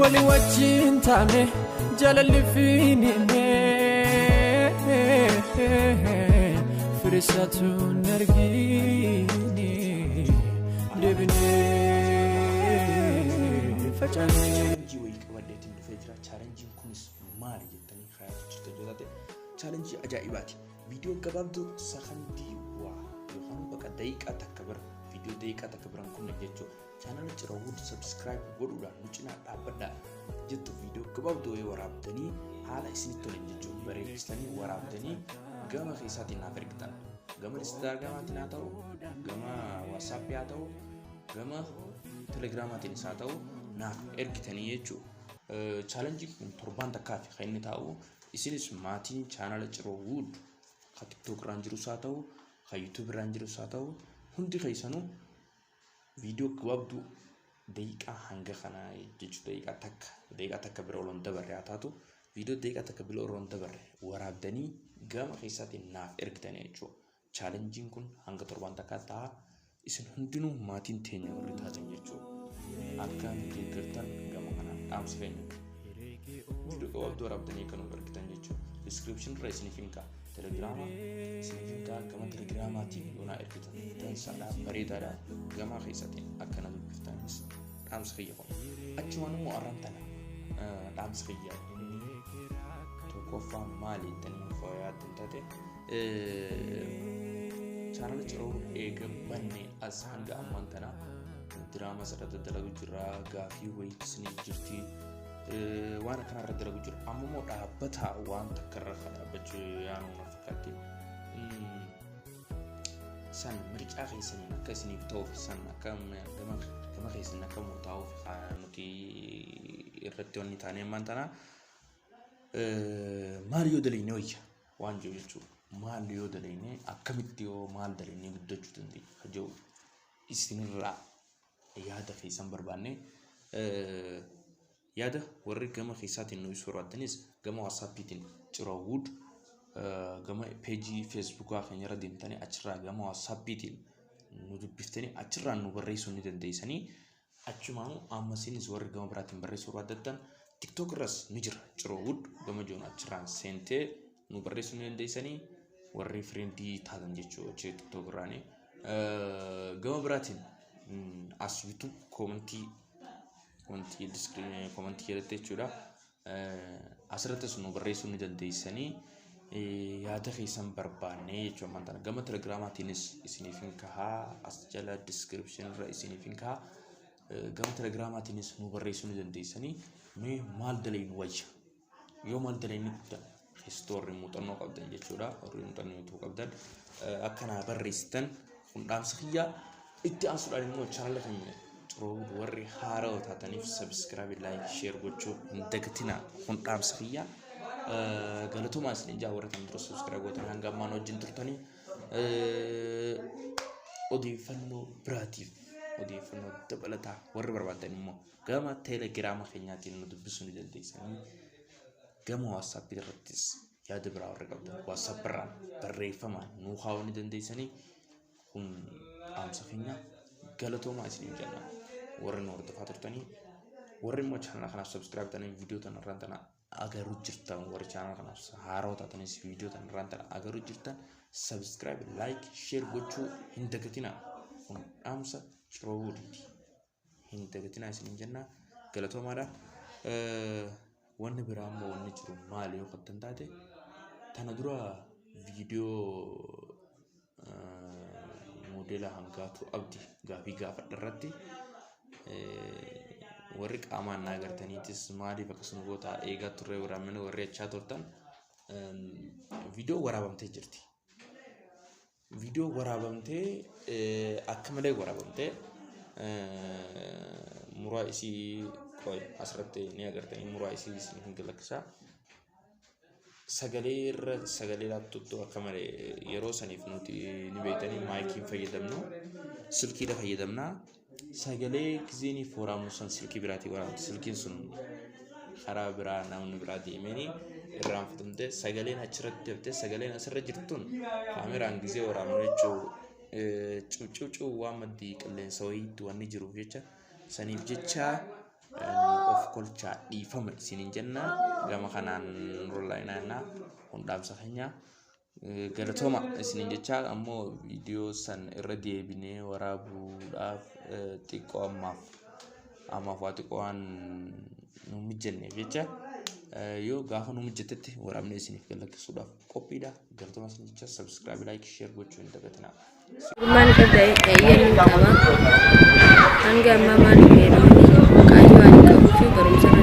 Walii wajjin taane jaalalli fiinine firisaatu nargine deebinee facaane. Chaalenjii wayii qabadheetiin dhufee jira. Chaalenjiin kunis maali jettanii kaayatu jirta yoo taate, chaalenjii ajaa'ibaati. Viidiyoo gabaabduu sakandii waa yookaan bakka daqiiqaa takka bira, viidiyoo daqiiqaa takka biraan kunne jechuudha. Chaanala Ciroowwan subscribe godhuudhaan nu cinaa dhaabbadhaa jettu viidiyoo gabaabduu wayii waraabdanii haala isinitti tolen jechuudha. Bareechistanii waraabdanii gama keessaatiin naaf ergitan. Gama Instaagramaatiin haa ta'u, gama WhatsAppii haa ta'u, gama Telegiraamaatiinis haa ta'u naaf ergitanii jechuudha. Chaalenjiin kun torbaan takkaaf kan inni taa'u. Isinis maatiin chaanala Ciroowwud kan TikTok irraan jirus haa ta'u, kan YouTube irraan jirus haa ta'u, hundi keessanuu viidiyoo gabaabduu daqiiqaa hanga kanaa jechuudha, daqiiqaa takka bira ol hin dabarre haa taatu, viidiyoo daqiiqaa takka bira ol hin dabarre waraabdanii gama keessaatiin naaf ergitanii jechuudha. Chaalenjiin kun hanga torbaan takkaa ta'a. Isin hundinuu maatiin teenya warri taatan jechuudha. Akka nu deeggartan gama kanaan dhaamsa keenya. Viidiyoo gabaabduu waraabdanii kan nuuf ergitan jechuudha. Description irra isiniif hin ka'a. Telegiraama isiniif hin ka'a. Gama telegiraamaatiin yoo naa ergitan dansaadha, bareedaadha. Gama keessaatiin akka na dubbiftanis dhaamsa kiyya kun. Achumaan immoo arran tana dhaamsa kiyya inni tokkoffaa maali jettanii yaaddan taate, chaanala Ciroo eega banne as hanga ammaan tana diraamaa asirratti dalagu jira, gaafii wayiitis ni jirti, waan akkanarra dalagu jira. Amma immoo dhaabbata waan takka irra kan dhaabbachuu yaanu na fakkaatti. San mircaa keessaniin akka isiniif ta'uuf, san akka gama keessaniin akka murtaa'uuf nuti irratti wanni taanee ammaan tana maal yoo dalagne wayya waan jiru jechuudha. Maal yoo dalagne, akkamitti yoo maal dalagnee guddachuu dandeenya kan jiru isinirraa yaada keessan barbaanne. Yaada warri gama keessaatiin nu ibsuu barbaaddanis gama WhatsAppiitiin Ciroowwud gama peejii Feesbuukaa keenya irra deemtanii achirraa gama WhatsAppiitiin nu dubbiftanii achirraa nu barreessuu ni dandeessanii. Achumaanuu ammasiinis warri gama biraatiin barreessuu barbaaddattan TikTok irras ni jira. Ciroowwud gama jiru achirraan seentee nu barreessuu ni dandeessanii, warri friendii taatan jechuudha TikTok irraanii. Gama biraatiin as YouTube commentii jalatti jechuudha. Asirrattis nu barreessuu ni dandeessanii, yaada keessan barbaannee jechuudha ammaan. Gama telegiraamaatiinis isiniif hin kahaa, as jala description irra isiniif hin kahaa. Gama telegiraamaatiinis nu barreessuu ni dandeessanii. Mee maal dalaynu wayya? Yoo maal dalayni guddaa? Keessattuu warri muuxannoo qabdan jechuudha. Warri muuxannoo YouTube qabdan akkanaa barreessitan kun dhaamsa kiyyaa. Itti aansuudhaan immoo chaanala keenya Ciroowwan warri haarawaa taataniif subscribe, like, share gochuu hin dagatinaa, kun dhaamsa kiyyaa. Galatoomaa isin ijaa warra kan dura subscribe gootan hanga ammaan wajjin turtanii. Odeeffannoo biraatiif, odeeffannoo dabalataa warri barbaadan immoo gama teelegiraama keenyaatiin nu dubbisuu ni dandeessanii. Gama WhatsAppii irrattis yaada biraa warri qabdan WhatsApp irraan barreeffamaan nuu kaa'uu ni dandeessanii. Kun dhaamsa keenya. Galatoomaa isiniin jenna warri nu hordofaa turtanii. Warri immoo chaanala kanaaf subscribe ta'anii viidiyoo tana irraan tana agaruu jirtan, warri chaanala kanaaf haarawaa taatanis viidiyoo tana irraan tana agaruu jirtan, subscribe, like, share gochuu hin dagatinaa. Kun dhaamsa Ciroowwuuti, hin dagatinaa isiniin jenna. Galatoomaadha. Wanni biraa immoo wanni jiru maali yoo kattan taate, tana dura viidiyoo moodela Hangaatu Abdi gaafii gaafadha irratti warri qaamaan na agartaniitis maaliif akkasuma goota, eegaa turre waraabamanii warri achaa turtan, viidiyoo waraabamtee jirti. Viidiyoo waraabamtee akka malee waraabamtee muraa isii qoy asirratti ni agartanii, muraa isii isin hin galakkisaa. Sagalee irra sagalee laaptooppii akka malee yeroo saniif nuti ni beektanii maayikiin fayyadamnu, silkiidha fayyadamna. Sagalee gizeeniif waraabnu san silkii biraatii waraabnu, silkiin sun karaa biraa namni biraa deemanii irraanfatamte, sagaleen achirratti haftee, sagaleen asirra jirtun kaameraan gizee waraabnu jechuu cuucuucuu waan maddii qilleensa wayiitti wanni jiruuf jecha saniif jecha of Of kolchaa, dhiifama isiniin jenna. Gama kanaan nurra jennaa kun dhaamsa keenya. Galatooma isiniin jecha. Ammoo viidiyoo san irra deebinee waraabuudhaaf xiqqoo ammaaf waa xiqqoo waan nu mijanneef jecha, yoo gaafa nu mijatetti waraabnee isiniif galakkisuudhaaf qophiidha. Galatooma isin jecha. Subscribe, like, share gochuu hin dagatinaa. Ogummaan qabda eeyyamni qaba. Hanga ammaa maal fayyadamanii kaayyoo ani qabuu fi barumsa.